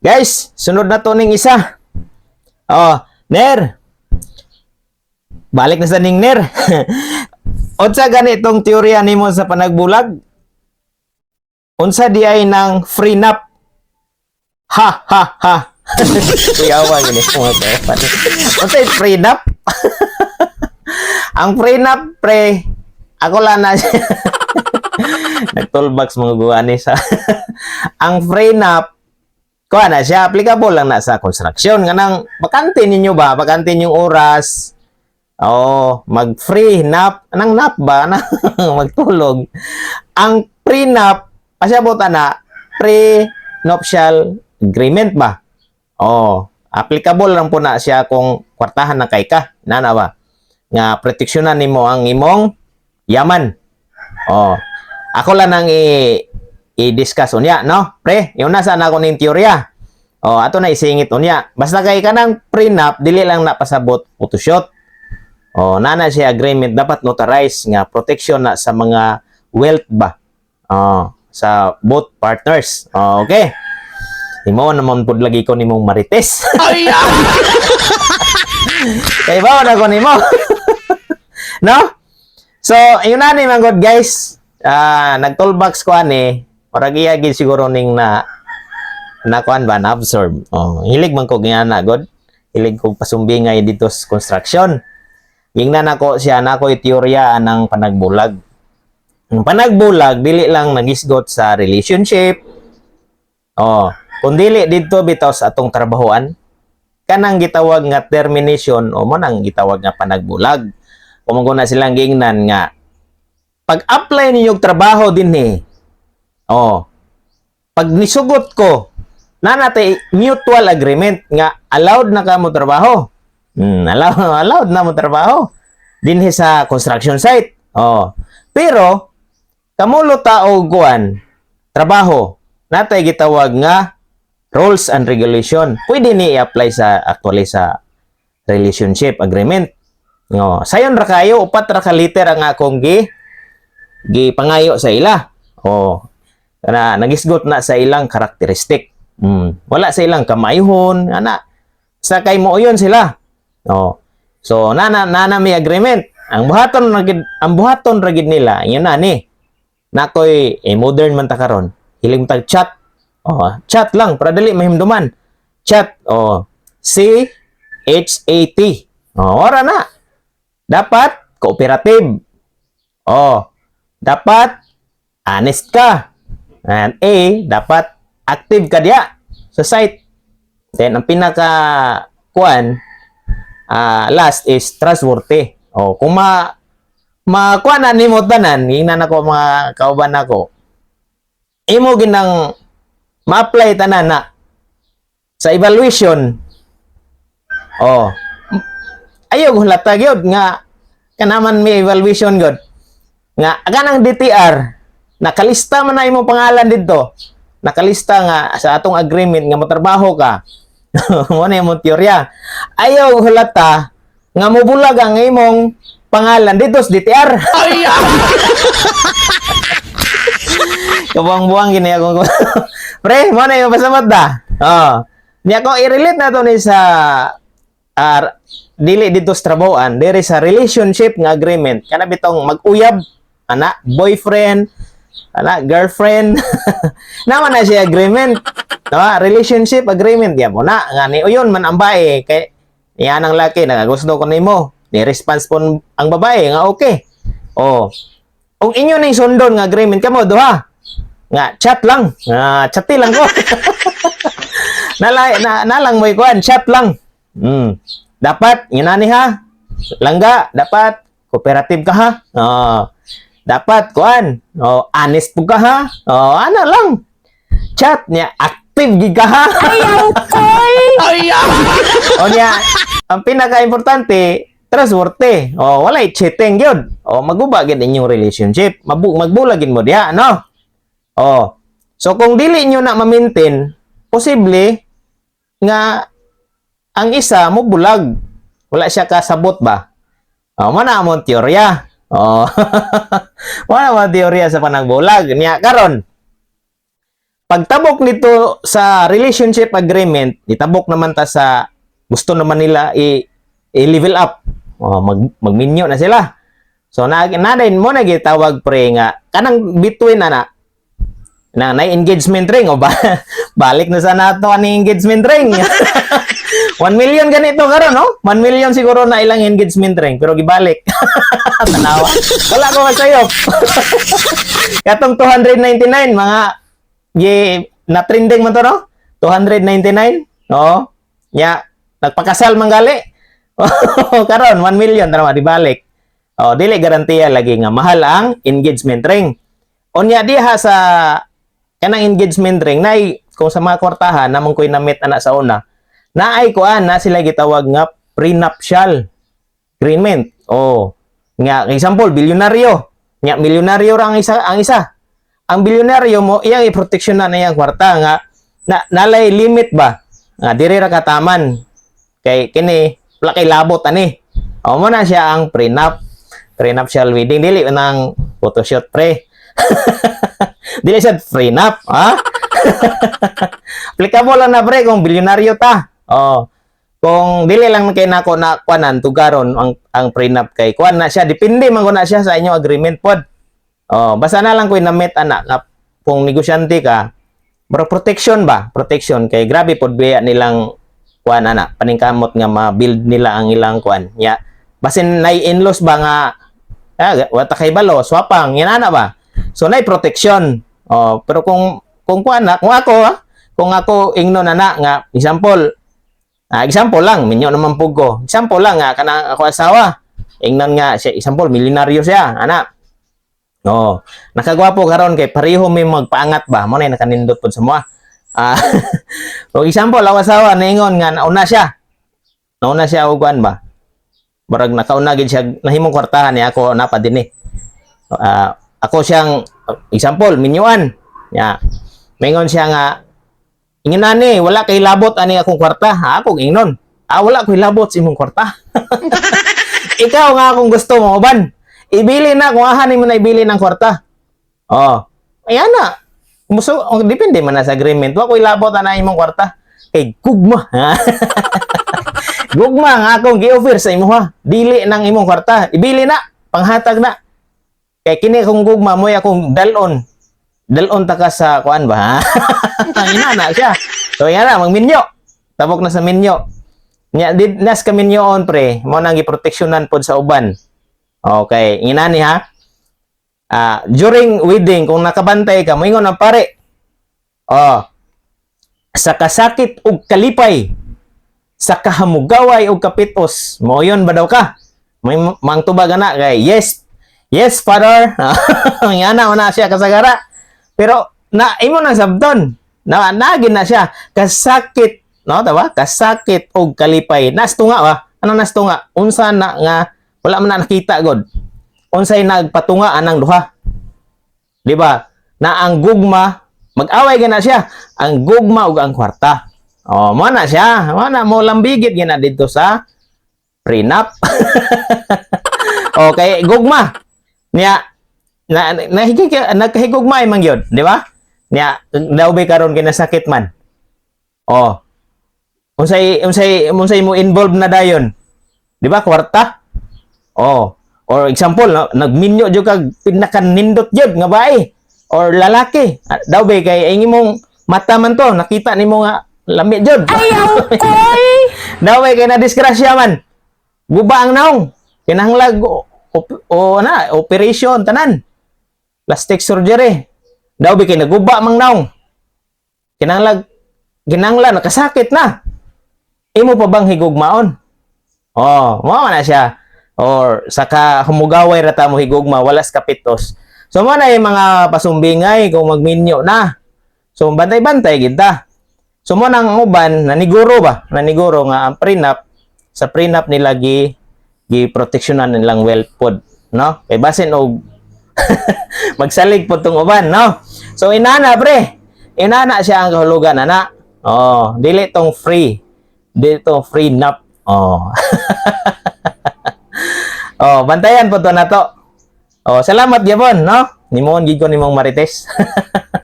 Guys, sunod na to ning isa. Oh, Ner. Balik na sa ning Ner. Unsa gani itong teorya nimo sa panagbulag? Unsa di ay ng prenup? Ha ha ha. Kuyawa gini mga kawan. Unsa prenup? Ang prenup, pre, ako lang na siya. Nag-toolbox mga guwa ni sa. Ang prenup, kuha na siya, applicable lang na sa construction. Nganang, bakante ninyo ba? Bakante yung oras. Oo, mag-free nap. Anang nap ba? Anang magtulog. Ang prenup, pasabot na, prenuptial agreement ba? Oh, applicable lang po na siya kung kwartahan na kay ka. Nana ba? Nga proteksyonan nimo ang imong yaman. Oh. Ako lang ang i-discuss unya, no? Pre, yun na sana ako ning teorya. Oh, ato na isingit unya. Basta kay kanang prenup, dili lang na pasabot photoshoot. Oh, nana siya agreement, dapat notarize nga protection na sa mga wealth ba. Oh, sa both partners. Oh, okay. Imo naman pud lagi ko nimong marites. Ay! Kay ba na ko nimo? No? So, yun na ni mga good guys. Ah, nag-toolbox ko ani, murag iya gid siguro ning na na kuan ba, na absorb. Oh, hilig man ko na god. Hilig ko pasumbingay dito sa construction. Gingnan nako siya na ako'y teorya ng panagbulag. Ang panagbulag dili lang nagisgot sa relationship. Oh, kung dili didto bitaw sa atong trabahoan, kanang gitawag nga termination o mo nang gitawag nga panagbulag. Kung na silang gingnan nga pag-apply ninyo og trabaho dinhi. Oh. Pag nisugot ko, na natay mutual agreement nga allowed na ka mo trabaho. Allowed na mo trabaho dinhi sa construction site. Oh. Pero kamulo ta og kuan trabaho, natay gitawag nga rules and regulation. Pwede ni i-apply sa actually sa relationship agreement. No, sayon ra kayo, upat ra ka liter ang akong gi gipangayo sa ila. Oh. Kana nagisgot na sa ilang karakteristik. Wala sa ilang kamayuhon, ana. Sa kay mo yun sila. Oh. So nana nana may agreement. Ang buhaton ra gid nila, yun na ni. Nakoy eh, modern man ta karon. Hiling tag chat. Oh, chat lang para dali mahimduman. Chat. Oh, CHAT. Oh, ora na. Dapat cooperative. Oh, dapat honest ka. And A, dapat active ka diya sa site. Then ang pinaka kuan last is trustworthy. Oh, kung ma makuha na nimo tanan, ingnan ako mga kauban nako. Imo ginang ma-apply tanan na sa evaluation. Oh. Ayaw hulata gyud nga kanaman may evaluation gyud. Nga kanang DTR nakalista man na imong pangalan didto. Nakalista nga sa atong agreement nga motrabaho ka. Mo na imong teorya. Ayaw hulata nga mobulag ang imong pangalan dito sa DTR. Ay! Kabuang-buang gini ako. Pre, mo na yung pasamot da. Oh. Niya ko i-relate na to ni sa dili dito sa trabahoan, diri sa relationship nga agreement. Kana bitong mag-uyab, ana, boyfriend, ana, girlfriend. Naman na siya agreement. No, relationship agreement ya mo na nga ni uyon man ang bae kay niya ang laki nagagusto ko nimo. Ni response po ang babae nga okay. Oh. Kung inyo ning sundon nga agreement kamo duha, nga chat lang, nga chati lang ko nala na, nalang mo ikuan, chat lang. Dapat inani ha, langga, dapat cooperative ka ha. Oh, dapat kuan, oh, honest po ka ha. Oh, ana lang, chat niya, active gid ka ha. Ay! O niya, ang pinaka-importante, trustworthy. O, walay cheating gyud. O, maguba gyud inyong relationship. Magbulag gyud mo diha, no? O, so kung dili nyo na ma-maintain, posible nga ang isa mo bulag. Wala siya kasabot ba? O, mo na among teorya. O, mo na among teorya sa panagbulag. Niya, karon. Pagtabok nito sa relationship agreement, itabok naman ta sa gusto naman nila i-level up. Oh, magminyo na sila. So na na din mo na gitawag, pre, nga kanang between na na na na engagement ring o ba, balik na sa nato ani engagement ring. 1 million ganito karon, no? 1 million siguro na ilang engagement ring, pero gibalik. Tanawa. Wala ko kasayop. Katong 299 mga gi na trending man to, no? 299, no? Nya nagpakasal man gali. Karon 1 million tara di balik. Oh, dili garantiya lagi nga mahal ang engagement ring. Unya diha sa kanang engagement ring nay kung sa mga kwartahan namong ko'y na-meet ana sa una. Naay kuan na sila gitawag nga prenuptial agreement. Oh, nga example bilyonaryo. Nya milyonaryo ra ang isa. Ang bilyonaryo mo iyang i-protection na iyang kwarta nga na nalay limit ba? Nga diri ra kataman. Kay kini wala kay labot ani. O mo na siya ang prenuptial wedding, dili nang photoshoot, pre. Dili siya prenup, ha? Applicable lang na, pre, kung bilyonaryo ta. Oh. Kung dili lang kay nako na kuanan tugaron ang prenup kay kuan na siya, depende man ko na siya sa inyong agreement pod. Oh, basta na lang ko'y na-meet ana nga kung negosyante ka, bro, protection ba? Protection kay grabe pod biya nilang kuan ana, paningkamot nga ma-build nila ang ilang kuan. Ya, basin nay in-laws ba nga wata kay balo, swapang, yan ana ba? So nay protection. Oh, pero kung kuan na, kung ako ingno na na nga example, example lang, minyo naman pug ko. Example lang nga kanang ako asawa. Ingnon nga siya, example, milyonaryo siya, ana. No, nakagwapo karon kay pareho may magpaangat ba, mo na nakanindot pod sa mga. For example, ako asawa naingon nga nauna siya. Nauna siya og kuan ba? Barag nakauna gid siya nahimong kwartahan niya, ako napa dinhi. Ako siyang example, minyuan. Ya. Maingon siya nga ingnon ani, wala kay labot ani akong kwarta. Ha, akong ingnon. Wala ko'y labot sa imong kwarta. Ikaw nga akong gusto mo uban. Ibili na kung ahan mo na ibili ng kwarta. Oh. Ayan na. Muso, oh, depende man na sa agreement. Wa ko'y labot ana imong kwarta. Kay gugma. Gugma nga akong gi-offer sa imuha. Dili nang imong kwarta. Ibili na. Panghatag na. Kay kini akong gugma mo akong dalon. Dalon ta ka sa kuan ba, ha? Ang ina na siya. So yan na, magminyo. Tabok na sa minyo. Nya did nas ka minyoon, pre, mo nang giproteksyonan pod sa uban. Okay, ingani ha. During wedding kung nakabantay ka, moingon ang pare. Oh. Sa kasakit ug kalipay, sa kahamugaway ug kapitos, moyon ba daw ka? May mangtubag ana kay yes. Yes, father. Ngana na siya kasagara. Pero na imo nang sabton. Na nagin na siya kasakit, no, tawa? Kasakit og kalipay. Nastunga ba? Ano nastunga? Unsa na nga wala man na nakita god. Unsay nagpatunga anang duha? Di ba? Na ang gugma, mag-away gana siya. Ang gugma ug ang kwarta. Oh, mo na siya. Mo na mo lambigit gina dito sa prenup. Okay, gugma. Niya na nahigig nagkahigugma man gyud, di ba? Niya daw ba karon kinasakit man. Oh. Unsay mo involved na dayon? Di ba kwarta? Oh. Or example, no, nagminyo jud kag pinakanindot jud nga bae or lalaki. Daw ba kay ang imong mata man to, nakita nimo nga lami jud. Ayaw koy! Daw ba kay na disgrasya man. Guba ang naong. Kinahanglag o na operation tanan. Plastic surgery. Daw ba kay naguba mang naong. Kinahanglan nakasakit na. Imo pa bang higugmaon? Oh, mao na siya. Or saka humugaway ra ta mo higugma, walas kapitos. So mo na yung mga pasumbingay kung magminyo na. So bantay-bantay gid ta. So mo nang uban naniguro ba? Naniguro nga ang prenup, sa prenup nila gi proteksyonan nilang wealth pod, no? Kay basin og magsalig pod tong uban, no? So inana, pre. Inana siya ang kahulugan ana. Oh, dili tong free. Dili tong free nap. Oh. Oh, bantayan po to na to. Oh, salamat gyapon, no? Nimon gid ko nimong marites.